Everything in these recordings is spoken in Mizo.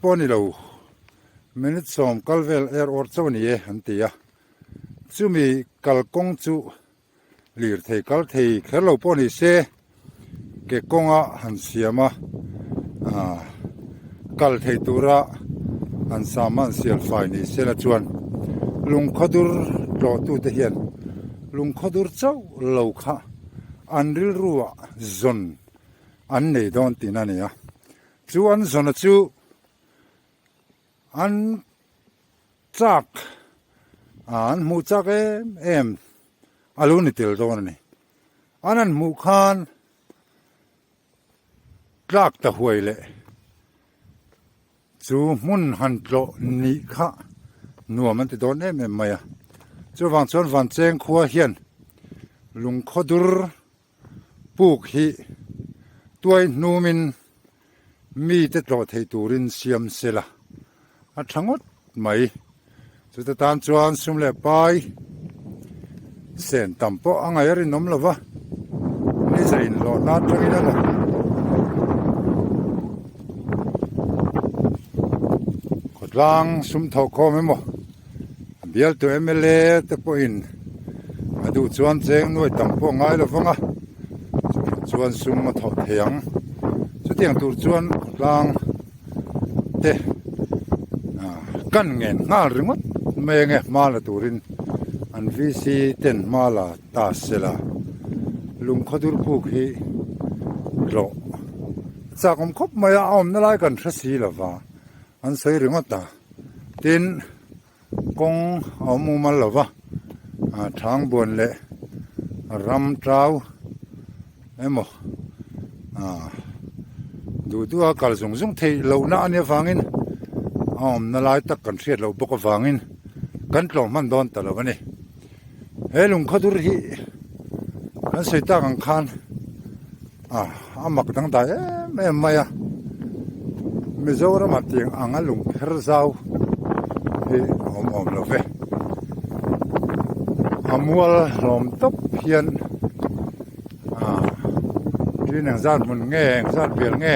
pawh a ni lo, minute sawm kal vel er awr chauh a ni e an ti a. Chumi kalkawng chu Lirthei kal thei kher lo pawh ni se, ke kawnga han siam a, kal thei tura han sam a han sial fai ni se la chuan lungkhawdur tlawhtute hian lungkhawdur chauh lo kha an rilruah zawn an nei dawn tihna a ni a. Chu an zawna chu an Chak an hmuh chak em em a lo ni tel dawn a ni. An han hmuh khan tlak ta huai leh chu hmun han tlawh nih kha nuam an ti dawn em em mai a. Chuvang chuan Vancheng khua hian lungkhawdur Puk hi tuai hnumin mite tlawh thei turin siam se la, a tha ngawt mai. Chuta tan chuan sum leh pai sen tam pawh a ngaih a rinawm lo va, ni za inhlawhna atangin emaw khawtlang sum thawhkhawm emaw A bialtu mla te pawhin a duh chuan cheng nuai tam pawh ngai lo vang a, chuan sum a thawh thei ang. Chutiang tur chuan khawtlang te kan ngen nghal ringawt mai ange hma la turin an VC ten hma la ta se la, lungkhawdur puk hi tlawh a chak awm khawp mai a, a awmna lai kan hre si lo va. An sawi ringawt a, tin kawng a awm mumal lo va, Thangbuan leh ram tau emaw duh duh a kal zung zung theih lohna a nih avangin a awmna lai tak kan hriat loh bawk avangin kan tlawm hman dawn ta lo a ni. He lungkhadur hi kan sawi tak ang khan. A mak dangdai em em mai a, Mizoram ah tiang anga lungpher zau hi a awm awm lo ve. A mual hlawm tawp hian tin engzat hmun nge engzat bial nge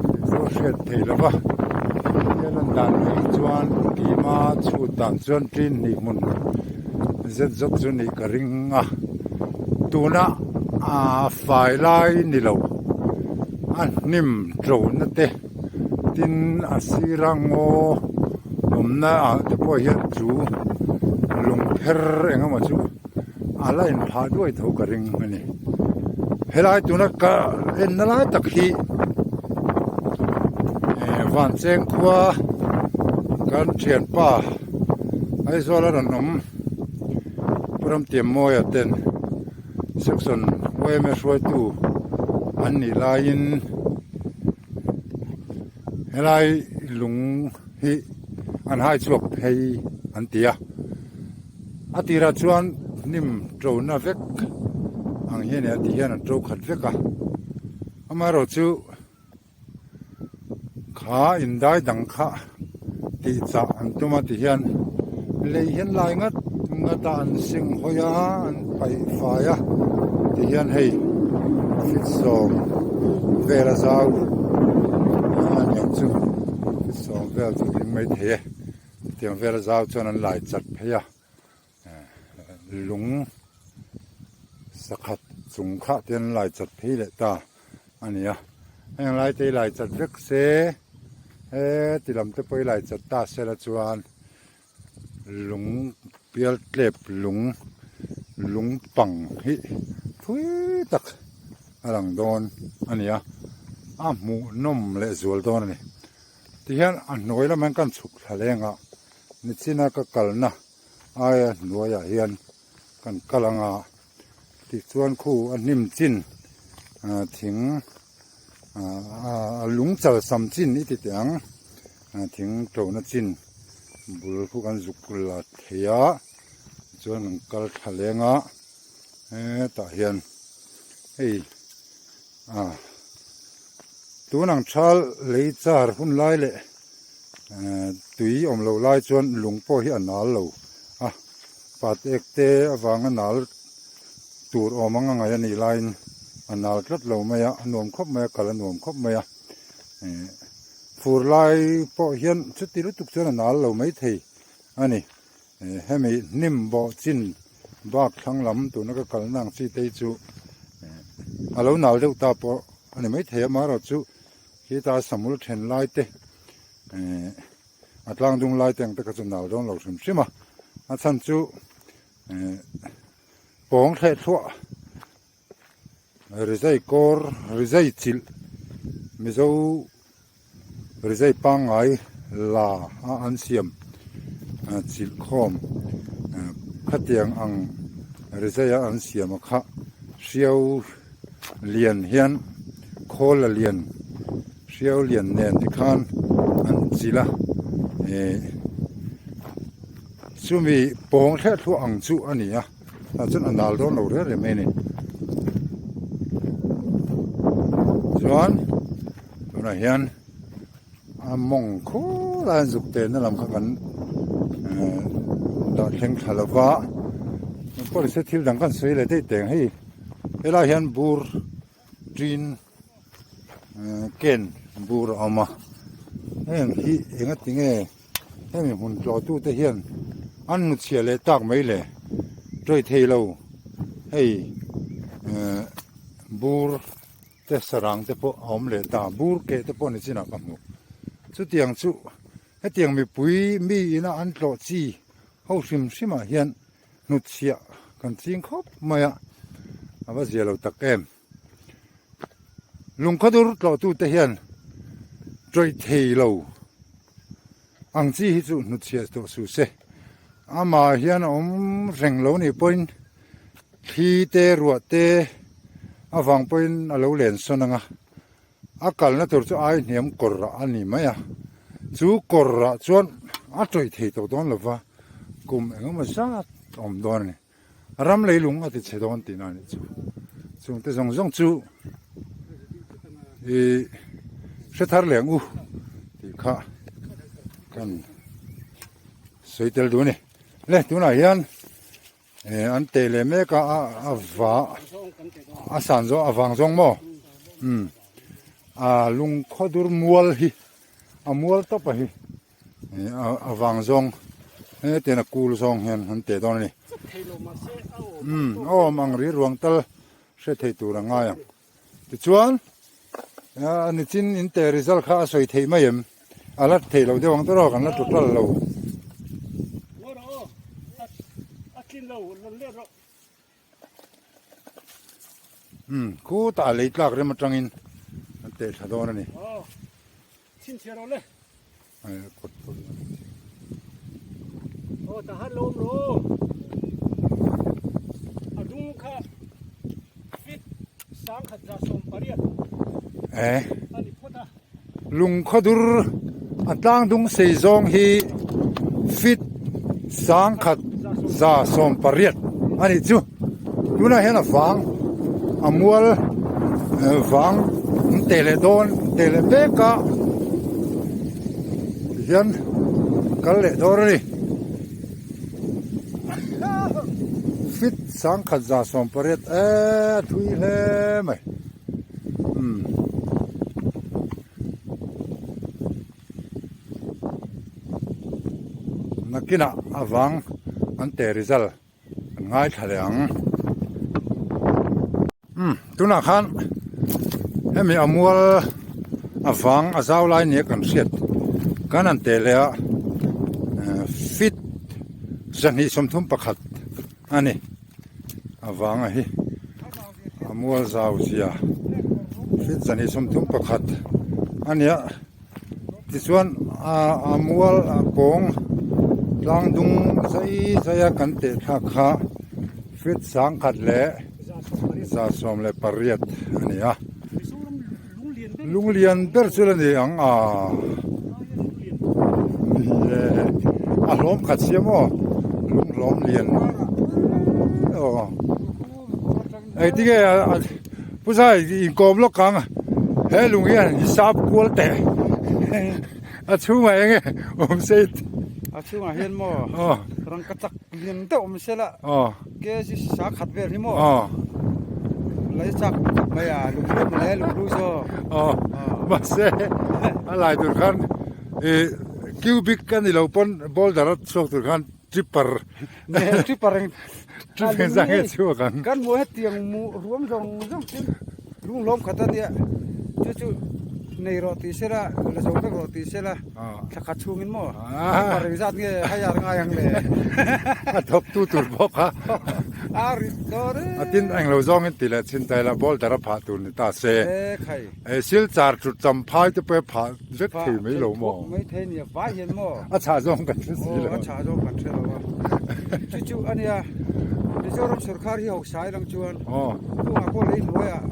tih chu a hriat thei lo va, hetia lan dan mai chuan kima chhut dan chuan tin hnih hmun Zet zawk chu nih ka ring a, tuna a fai lai ni lo, a hnim ṭona te tin a sira ngaw awmna ah te pawh hian chu lungpher eng emaw chu a la inphah duai tho ka ring a ni. Helai tuna ka enna lai tak hi Vancheng khua kan thianpa. Aizawl a rawn awm Pu Ramtiammawia ten section yma hruaitu an nih laiin helai lung hi an hai chhuak phei an ti a, a tirah chuan hnim ṭona vek ang hi a ni a ti hian an ṭo khat vek a, amaherawhchu. Kha indai dang kha tih chah an tum a ti hian lei hian lai ngat ngat a an sing hawi a an paih fai a ti hian hei fit sawm vel a zau a niang chu fit sawm vel chu tling mai thei e chutiang vel a zau chuan an lai chat phei a. Lung sakhat chung kha te an lai chat phei leh ta a ni a, heng lai te hi lai chat vek se heti lam te pawh hi lai chat ta se la chuan lung pial tlep lung lung pang hi thui tak a lang dawn a ni a, a hmuhnawm leh zual dawn a ni. Tihian a hnuai lamah hian kan chhuk thla leng a, nichina ka kalna aia hnuaiah hian kan kal ang a, tichuan khu a hnim chin thing a lung chal sam chin i ti teh ang, thing ṭona chin bul khu kan zuk la thei a, tichuan kan kal thla leng a, hetah hian hei ah. Tun ang thal lei char hun lai leh tui awm loh lai chuan lung pawh hi a nal lo a, pat ek te avanga nal tur awm anga ngaih a nih laiin a nal tlat lo mai a, a nuam khawp mai a, kal a nuam khawp mai a. Fur lai pawh hian chuti lutuk chuan a nal lo maithei a ni. Hemi hnim bawh chin bak thlang lam tuna ka kalna ang chi te hi chu a lo nal deuh ta pawh a ni maithei a, amaherawhchu khita samul then lai te a tlang dung lai te ang te kha chu nal dawn lo hrim hrim a, a chhan chu pawng thleh thluah Rizai kawr, rizai chilh, Mizo rizai pangngai la a an siam chilh khawm khatiang ang rizai a an siam a kha hriau lian hian khawl a lian hriau lian nen tikhan an chilh a eh chumi pawng thleh thluah ang chu a ni a. Tah chuan a nal dawn lo reng reng mai a ni. Chuan tunah hian a mawng khawlai an zuk tehna lam kha kan eh dah thleng thla lo va pawh nise thil dang kan sawi leh daih teh ang hei helaiah hian bur tin eh ken bur a awm a heng hi engati nge. Hemi hmun tlawhtute hian an hnuchhiah leh tak mai le tawih thei lo hei eh bur te sarang te pawh a awm leh ta bur keh te pawh ni chinah ka hmu chutiang chu hetiang mipui mi ina an tlawh chi ho hrim hrim ah hian hnuchhiah kan ching khawp mai a a va zia lo tak em. Lungkhadur tlawhtute hian tawih thei lo ang chi hi chu hnutchhiah tawh suh se. Amah hian a awm reng lo nih pawhin thli te ruah te avang pawhin a lo len sawn ang a, a kalna tur chu ai hniam kawr ah a ni mai a, chu kawr ah chuan a tawih thei tawh dawn lo va, kum engemaw zat a awm dawn a ni. Ram leilung a ti chhe dawn tihna a nih chu. Chungte zawng zawng chu i hre thar leh ang u tih kha kan sawi tel duh a ni. Le tunah hian eh an teh leh mek a a va a san zawng a vang zawng maw umm a lungkhawdur mual hi a mual tawp a hi. A vang zawng hetiang a kul zawng hian an teh dawn a ni. Umm a awm ang ri ruang tal hre thei tur a ngai ang. Tichuan a nichin in teh result kha a sawi theih mai em? A la theih loh deuh ang tawh kan la total lo. Umm khutah lei tlak rem atangin an teh thla dawn a ni. Chhinchhiah rawh le. Aw ta han lo awm rawh. A dung kha fit 1180. Eh. A ni phawt a. Lungkhawdur a tlang dung sei zawng hi fit 1180 a nih chu. Tunah hian a vang a mual vang an teh leh dawn teh leh mek a tihian kal leh dawn a ni fit 1180 eee a thui hle mai umm. Nakinah a vang an teh result. Kan ngaithla leh ang. Umm tunah khan hemi a mual a vang a zau lai nia kan hriat kan han teh leh a fit 231 a ni a vang a hi a mual zau zia fit 231 a nia. Tichuan a mual a pawng tlang dung zai zai a kan teh thlak kha feet 1118 a ni a lung lian ber chu la ni ang a a hlawm khat sia maw lung hlawm lian aw. Engtinge Pu Zai inkawm lawk ang he lung hian hisap kual teh a chhungah enge awm se A chhungah hian maw rangka chak lian deuh awm se la kg sa khat vel hi maw. Lai chak khawp mai a, lunghlu mawle lunghlu zawk. Aw, mahse a lai tur khan ih cubic a ni lo pawn boulder a chhuak tur khan tripper tripper eng tripper zang nge chhuak ang. Kan hmuh hetiang mu ruam zawng zawng chu lung hlawm khat a nia chu chu nei rawh tih se la la zo vek rawh tih se la thla khat chhungin maw tripper eng zat nge hire ngai ang le. A thawk tu tur bawk a. A rit dawn e. A tin englo zawngin ti leh chhin ta ila boulder a phah tur ni ta se. E khai. E silchar chu champhai te pawh a phah vek thei mai lo maw? Phah mai thei nia vai hian maw? A chhah zawng kan hre si lo. Aw a chhah zawng kan hre lo a. Chu chu a nia Mizoram sorkar hi hausa i lang chuan kungah pawh lei hnuaiah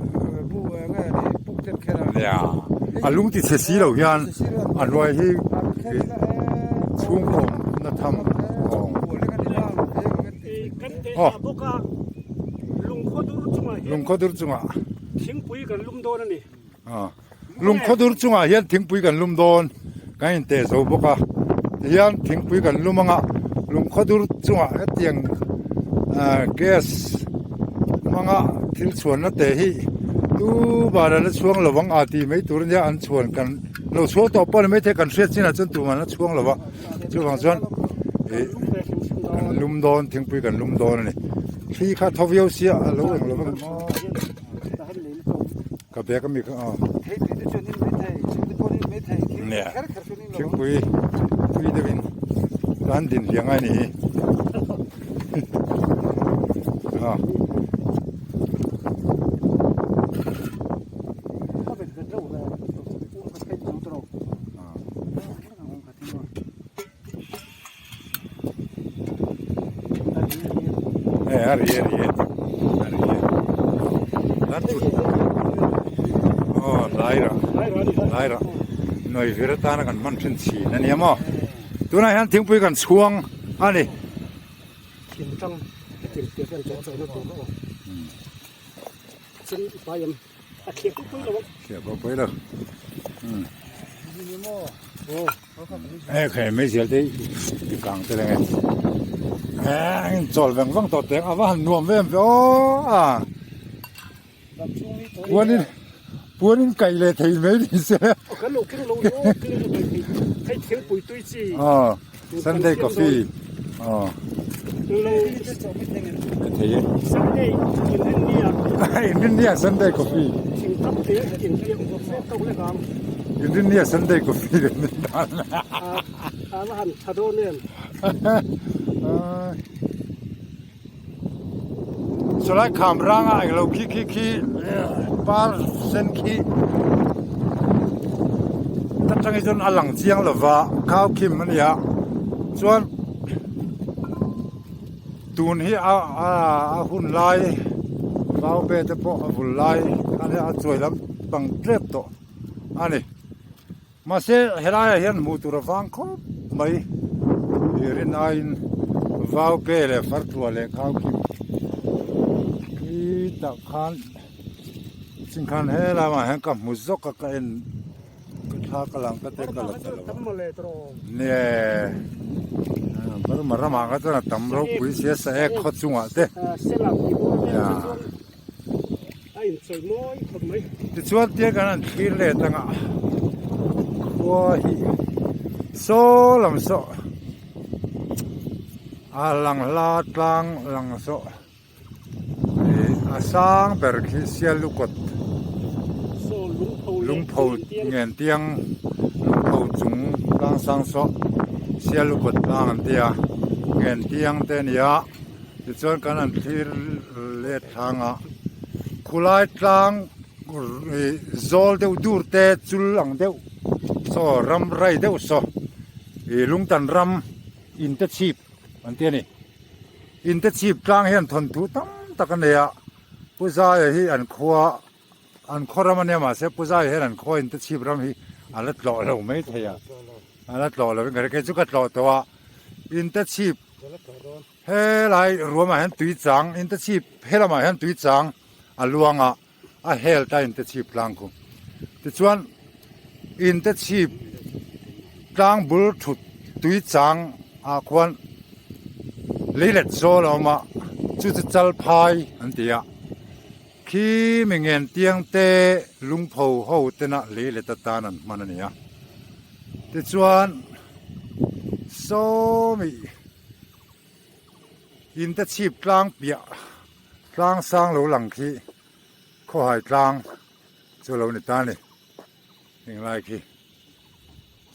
bu nge ni puk ten kher a. Nia a lung ti chhe si lo hian a hnuai hi chhungkawm na tham awng. Kan teh a bawk a lungkhaw dur chungah hian. Lungkhaw dur chungah. Thingpui kan lum dawn a ni. Lungkhaw dur chungah hian thingpui kan lum dawn kan inteh zo bawk a tihian thingpui kan lum anga lungkhaw dur chungah hetiang gas hmanga thil chhuanna te hi tu ban an la chhuang lo ang a tih mai tur ania an chhuan kan lo chhuang tawh pawh a ni maithei kan hriat chinah chuan tumah an la chhuang lo va chuvang chuan ih kan lum dawn thingpui kan lum dawn a ni thli kha tho viau sia a lo eng lo vek maw. Ka bag ami kha aw. Nia thingpui tui deuhin tan din hliang a ni hi aw. E a ri a ri e a ri e tan thut aw lai rah lai rah noi vir atana kan hman thin chhin a nia maw tunah hian thingpui kan chhuang a ni. Thliah pawh pawi lo e khai mai zel te i kang te leng e in chawl veng veng tawh teng a va han nuam vem ve aw a puanin puanin kaih leh thei mai ni se aw Sunday coffee aw thei e inrinnia Sunday coffee inrinnia Sunday coffee leh min dan chulai kham ranga englo khi khi khi par sen khi ta tangin chuan a lang chiang lova khau khim a nia chuan tun hi a a hun lai vau ve te pawh a vul lai a nia a chuai lam pang tlep tawh a ni. Mahse helaiah hian hmuh tur a vang khawp mai tih rin aiin vau pe leh fartluah leh khau kim khi tah khan ching khan he lamah hian ka hmu zawk a ka en ka thla ka lang ka te ka la ta lo nia Burma ramah kha chuan a tam ropui sia sa ek khaw chungah te nia. Tichuan tia kan han thlir let anga khua hi saw lam saw a lang hla tlang lang saw ih a sang ber khi Sialukawt lungpho ngen tiang lungpho chung tlang sang saw Sialukawt tlang an tia ngen tiang te a ni a. Tichuan kan han thlir let thlang a, khulai tlang ih zawl deuh dur te chul ang deuh saw ram rai deuh saw ih lungtan ram in te chhip an ti a ni. In te chhip tlang hian thawnthu tam tak a nei a, Pu Zaia hi an khua an khaw ram a nia mahse Pu Zaia hian an khaw in te chhip ram hi a la tlawh lo mai thei a, a la tlawh lo in ka hria kei chu ka tlawh tawh a, in te chhip Helai ruamah hian tui chang in te chhip helamah hian tui chang a luang a a hel ta in te chhip tlang khu tichuan in te chhip tlang bul thut tui chang ah khuan lei let zawl a awm a chu chu chal phai an ti a. Khi mi ngen tiang te lungpho ho tena lei let atan an hman a ni a. Tichuan sawmi in te chhip tlang piah tlang sang lo lang khi khawhai tlang chu lo ni ta a ni. Englai khi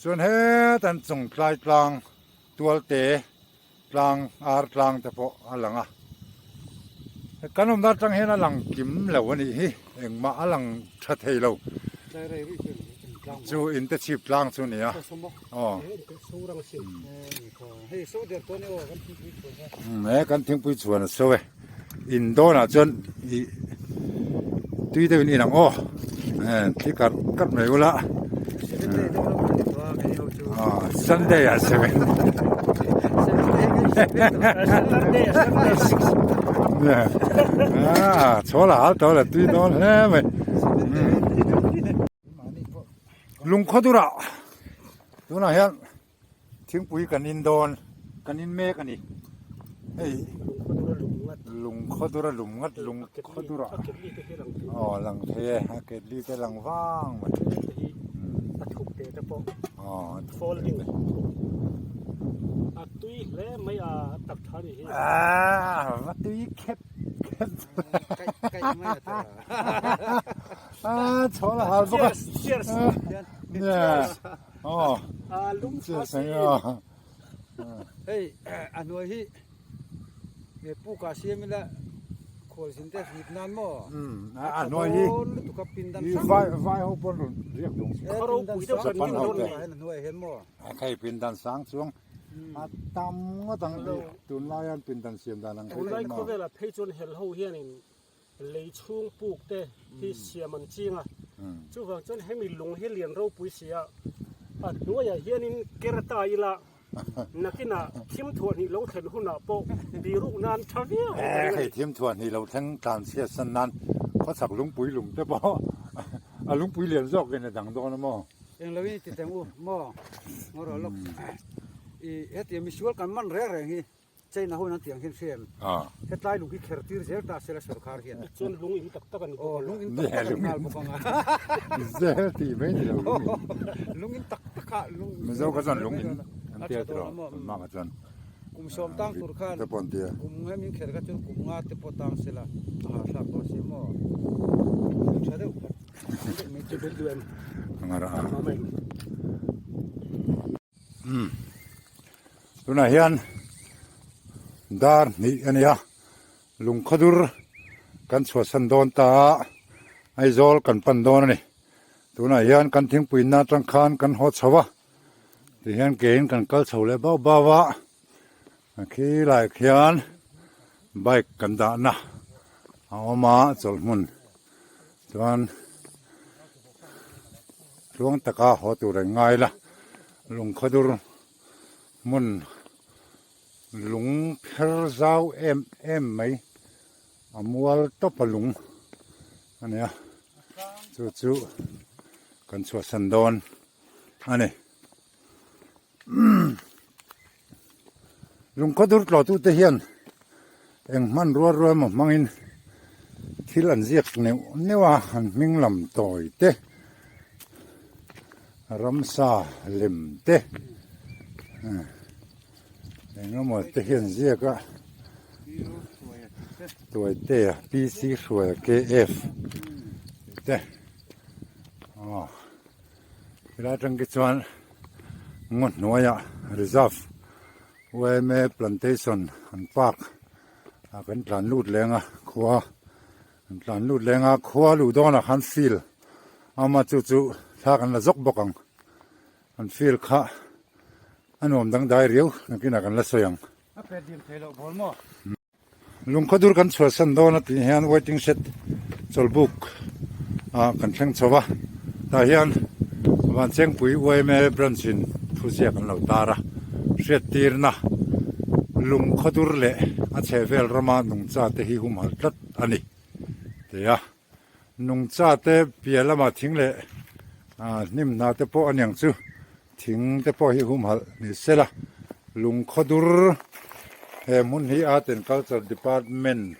chuan hetan chung tlai tlang tual te tlang ar tlang te pawh a lang a kan awmna atang hian a lang kim lo a nih hi engmah a lang tha thei lo chu in te chhip tlang chu a ni a aw he kan thingpui chhuan a so e in dawnah chuan ih tui deuhin in ang aw thli karh karh mai ula Sunday ah chhawl a hal tawh la tui dawn hle mai lungkhaw durah tunah hian. Thingpui kan in dawn, kan in mek a ni. Hei lungkhaw dura lum ngat lungkhaw dura aw lang thei e a ketli te lang vang mai a thuk te te pawh aw folding a tui hle mai a tak tha ni hi ah va tui khep khep kaih mai a tha ah chhawl a hal bawk a cheers cheers cheers Aw, Hei a hnuai hi he puk ah siam ila khual zin te hrip nan maw? A hnuai hi vai vai ho pawn rawn riak dawng chu. Pindan sang ho te. A hnuai hian maw? Hei pindan sang chuang a tam ngawt ang tunlai hian pindan siam dan ang Tunlai khawvelah phei chuan hel ho hianin Lei chhung puk te hi siam an ching a, chuvang chuan hemi lung hi lian ropui si a, a hnuaiah hianin ker ta ila nakinah thim thuahhnih lo thlen hunah pawh biruk nan tha viau ang ka ring a ni. Hei thim thuahhnih lo thleng tlan chhiat san nan khawchhak lungpui lung te pawh a lungpui lian zawk in a dang dawn a maw? Englo in ti teng u maw? Ngaw rawh lawk i hetiang misual kan man reng reng hi. China hun an tih ang hian hria em? Hetlai lung hi kher tir zel ta sela sorkar hian. Chuan lung in tak tak a ni bawk ang a. Aw, lung in tak tak a ni nghal bawk ang a. Zel tih mai ni lo lung in. Lung in tak tak a lung. Mizo kha chuan lung in an tia tiraw tunhma kha chuan. Kum sawm tang tur khan te pawh an tia. Kum nga min kher kha chuan kum nga te pawh tang sela a hahthlak dawn si maw. Tha deuh khat. Angara a. Umm tunah hian dar hnih a ni a lungkhaw dur kan chhuahsan dawn ta a Aizawl kan pan dawn a ni tunah hian kan thingpui na atang khan kan haw chho a tihian kein kan kal chho leh bauh bauh a a khilai khian bike kan dahna a awm a chawlhhmun chuan. Tluang taka haw tur an ngai la, lungkhaw dur hmun lung pher zau em em mai a mual tawp a lung a nia chu chu kan chhuahsan dawn a ni. Lungkhaw dur tlawhtute hian eng hmanrua rua emaw hmangin thil an ziak neuh neuh a, an hming lam tawi te, ramsa lem te eng emaw te hi an ziak a, Tuaite a PC Hruaia KF tih te aw. Helai atang te chuan ngaw hnuaiah reserve yma plantation an park ah kan tlan lut leng a khua an tlan lut leng a khua luh dawnah khan field a awm a chu chu thla kan la zawk bawk ang an field kha a nuam dangdai riau nakinah kan la sawi ang. A pet dim thei loh bawl maw? Lungkhaw dur kan chhuahsan dawn a tih hian waiting shed chawlhbuk ah kan thleng chho a tah hian Vanchengpui yma branch in thu ziak an lo tar a hriattirna lungkhaw dur leh a chhehvel rama nungcha te hi humhalh tlat a ni ti a nungcha te piah lamah thing leh ah hnim hna te pawh a niang chu. Thing te pawh hi humhalh ni sela, lungkhaw dur he hmun hi Art and Culture Department.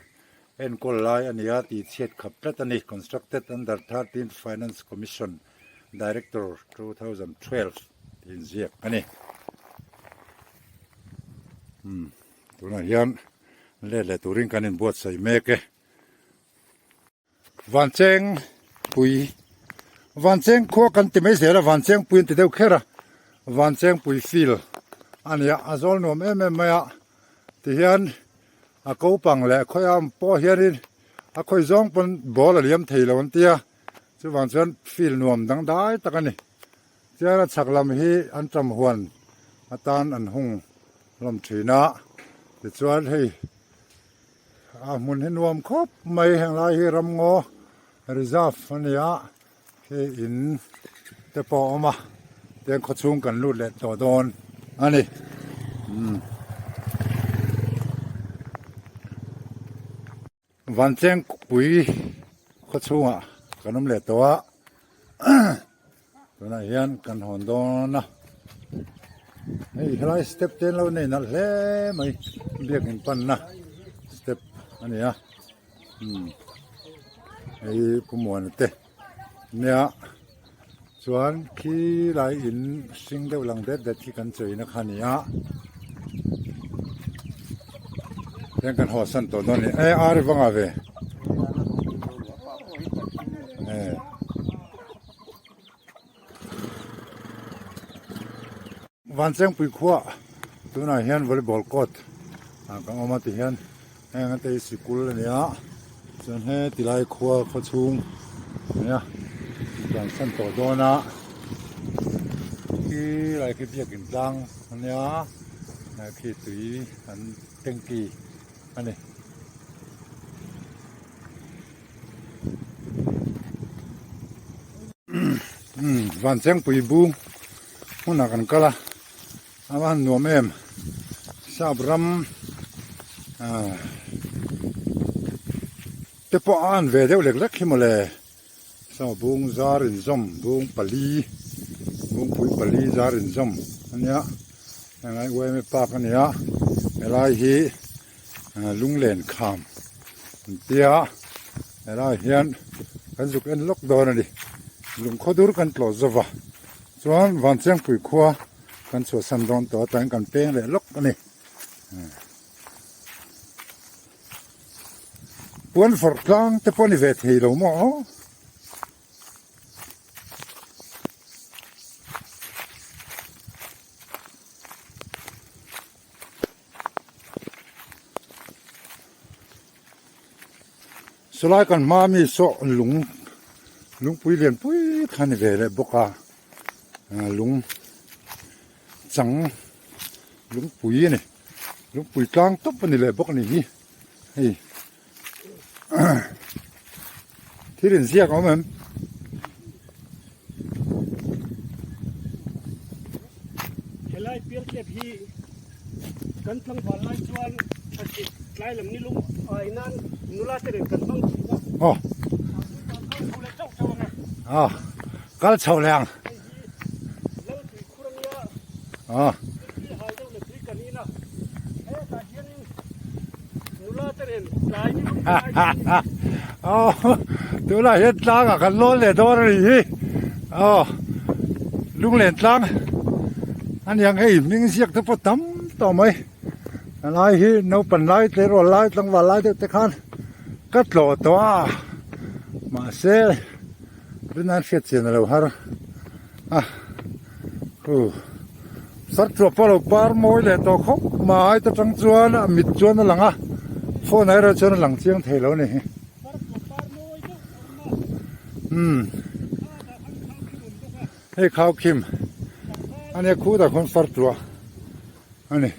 Enkawl lai a ni a, tihchhiat khap tlat a ni, Constructed under 13th Finance Commission Director 2012 tih inziak a ni. Umm tunah hian let leh turin kan inbuatsaih mek e. Vancheng pui Vancheng khua kan ti mai zel a, Vancheng pui an ti deuh kher a, Vancheng pui field a ni a, a zawl nuam em em mai a, tihian a ko pang leh khawiah pawh hianin a khawi zawng pawn ball a liam thei lo an tia, chuvang chuan field nuam dangdai tak a ni. Chuan a chhak lam hi an ṭam huan atan an hung hlawm ṭhin a, tichuan hei. A hmun hi nuam khawp mai henglai hi ramngaw reserve a ni a khi in te pawh a awm a tiang khawchhung kan lut leh tawh dawn a ni umm Vanchengpui khawchhungah kan awm leh tawh a tunah hian kan hawn dawn a hei helai step te an lo nei nalh hle mai biakin panna step a ni a umm hei Pu Muana te nia chuan khi lai in hring deuh lang det det khi kan cheina kha a ni a tiang kan haw san tawh dawn a ni e a ri vang ah ve. Vanchengpui khua tunah hian volleyball court ah kan awm a ti hian heng ate hi sikul a ni a chuan he tilai khua khaw chhung a ni a tlan san tawh dawn a khi lai khi biakin tlang a nia khi tui an tanky a ni. Vanchengpui bung hmunah kan kal a a va han nuam em sap ram ah te pawh a an ve deuh lek lek hi mawle saw bung zar inzawm bung pali bungpui pali zar inzawm ania helai yma park ania helai hi. Lunglen kham an tia helaiah hian kan zuk en lawk dawn a ni lungkhaw dur kan tlawh zo va chuan Vanchengpui khua kan chhuahsan dawn tawh a tlaiin kan peng leh lawk a ni puan fawrh tlang te pawh a ni ve thei lo maw aw. Chulai kan hma mi saw lung lungpui lian pui kha ni ve leh bawk a lung chang lungpui a ni lungpui tlang tawp a ni leh bawk a ni hi hei thil inziak a awm em. Helai pialtlep hi kan tlangval lai chuan thlasik tlai lam ni lung ai nan nula te nen kan hmang thin a. Aw. Aw kal chho leh ang. Hei hi Laltui khur ania. Aw. Tui hal deuh leh tui kan in a. Hetah hianin nula te nen tlai ni lung ai nan. Aw tunah hian tlangah kan lawn leh dawn a nih hi. Aw lunglen tlang a niang hei hming ziak te pawh tam tawh mai a lai hi naupang lai tleirawl lai tlangval lai deuh te khan ka tlawh tawh a mahse rinna an hriat chian a lo har a hu sarchhuah pawh a lo par mawi leh tawh khawp mai ta tang chuan a mit chuan a lang a phone ah erawh chuan a lang chiang thei lo a ni hi. Umm hei khau khim a nia khutah khuan far tuah a ni.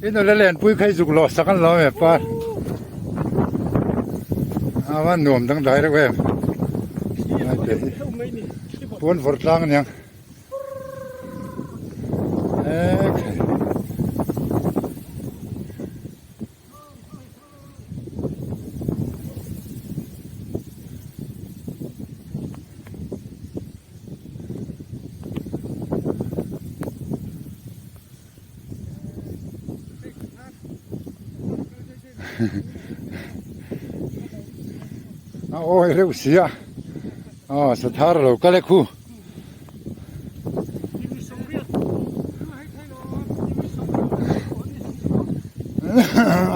I nula lenpui kha i zuk lawh sak an lo em par a va nuam dangdai reuh em puan vawrh tlang aniang. A awi reuh si a, aw sathar a lo kal e khu.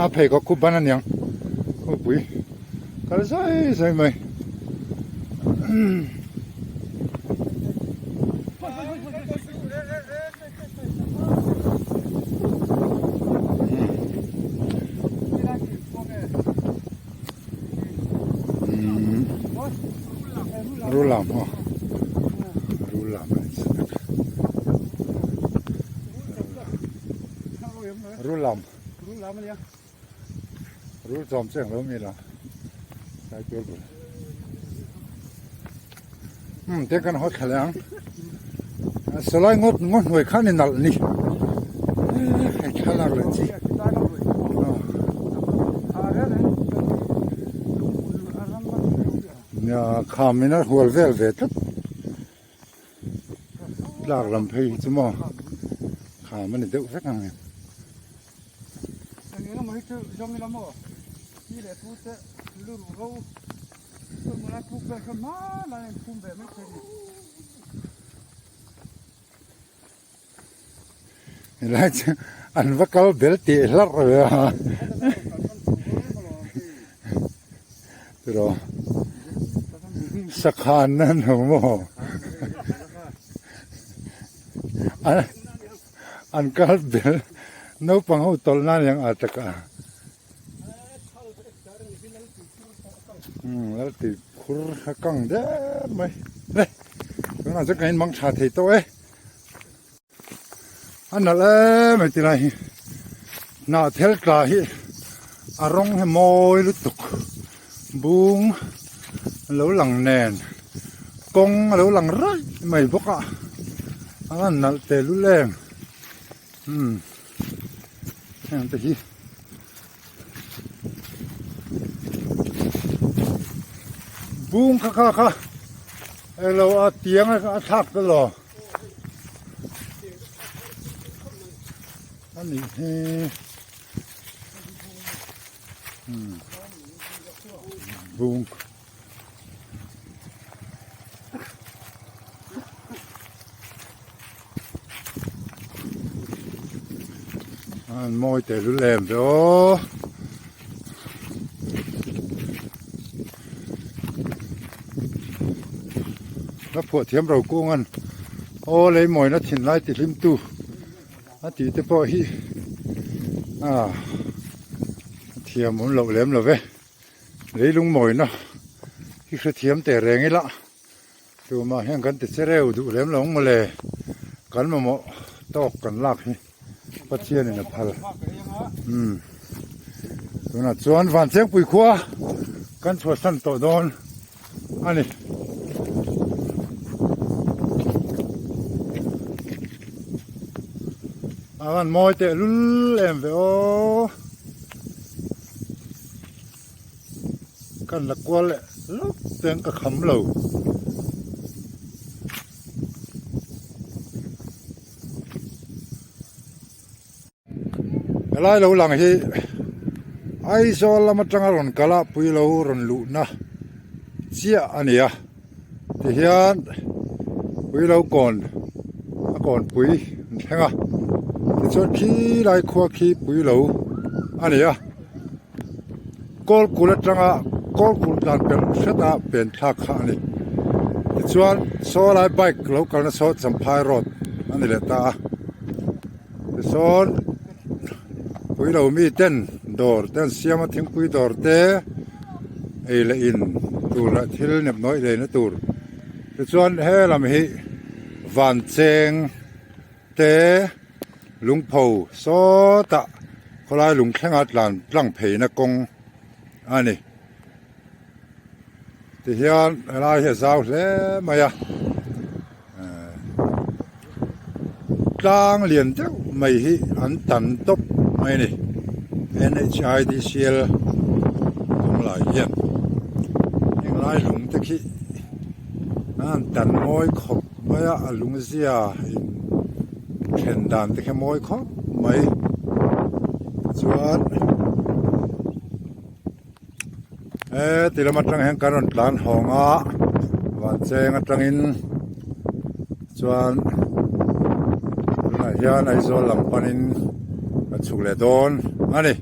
A pheikhawk khu ban aniang khawpui kal zai zai mai. Rul lam aw rul lam a ni rul lam rul chawm chiang lo mi la sai tur bul um te kan haw thla leh ang salai ngawt ngawt hnuai khan i nalh ni hei thlalak leh chi Nia kham in a hual vel ve tlat tlak lam phei hi chu maw kham a ni deuh vek ang em. Helai chu an va kal bel tih hlarh ve a tiraw sakhan na an ho maw an kal bel naupang ho tawlh nan hian a tak a lal tui khur a kang der mai le tunah chuan kan inmang tha thei tawh e. A nalh em mai tilai hi hnah thel tla hi a rawng hi mawi lutuk bung a lo lang nen kawng a lo lang raih mai bawk a a han nalh teh lul em umm heng te hi. Bung kha kha kha elo a tiang a thlak ta lo. A nih hi umm bung. An mawi teh lul em ve aw. La phuah thiam ro kung an aw lei mawina thinlai ti hlim tu a tih te pawh hi a thiam awm loh lem lo ve. Leilung mawina hi hrethiam teh reng ila tumah hian kan ti che reu duh lem lo ang mawle kan mamawh tawk kan lak hi Pathianin a phal umm tunah chuan Vanchengpui khua kan chhuahsan tawh dawn a ni. A van mawi teh lul em ve aw. Kan la kual leh lawk teng ka kham lo. Helai lo lang hi Aizawl lam atanga rawn kal a pui lo rawn luhna chiah a ni a tihian pui lo kawn a kawnpui an thleng a tichuan khilai khua khi pui lo a ni a. Kawlkul atanga kawlkul tlan pelh hret a pen thlak kha a ni. Tichuan saw lai bike lo kalna saw Champhai road a ni leh ta a. Tisawn puilo mi ten dawr te an siam a thingpui dawr te ei leh in tur leh thil nepnawi leina tur. Tichuan he lam hi Vancheng te lungpho sawtah khawlai lung thlenga tlan tlang pheina kawng a ni tihian helai hi a zau hle mai a tlang lian deuh mai hi an tan tawp mai a ni N_H_I_D_C_L kawng lai hian heng lai lung te khi an tan mawi khawp mai a a lung zia in then dan te kha mawi khawp mai chuan. He ti lam atang hian kan rawn tlan hawng a, van cheng atangin chuan tunah hian Aizawl lam panin kan chhuk leh dawn a ni.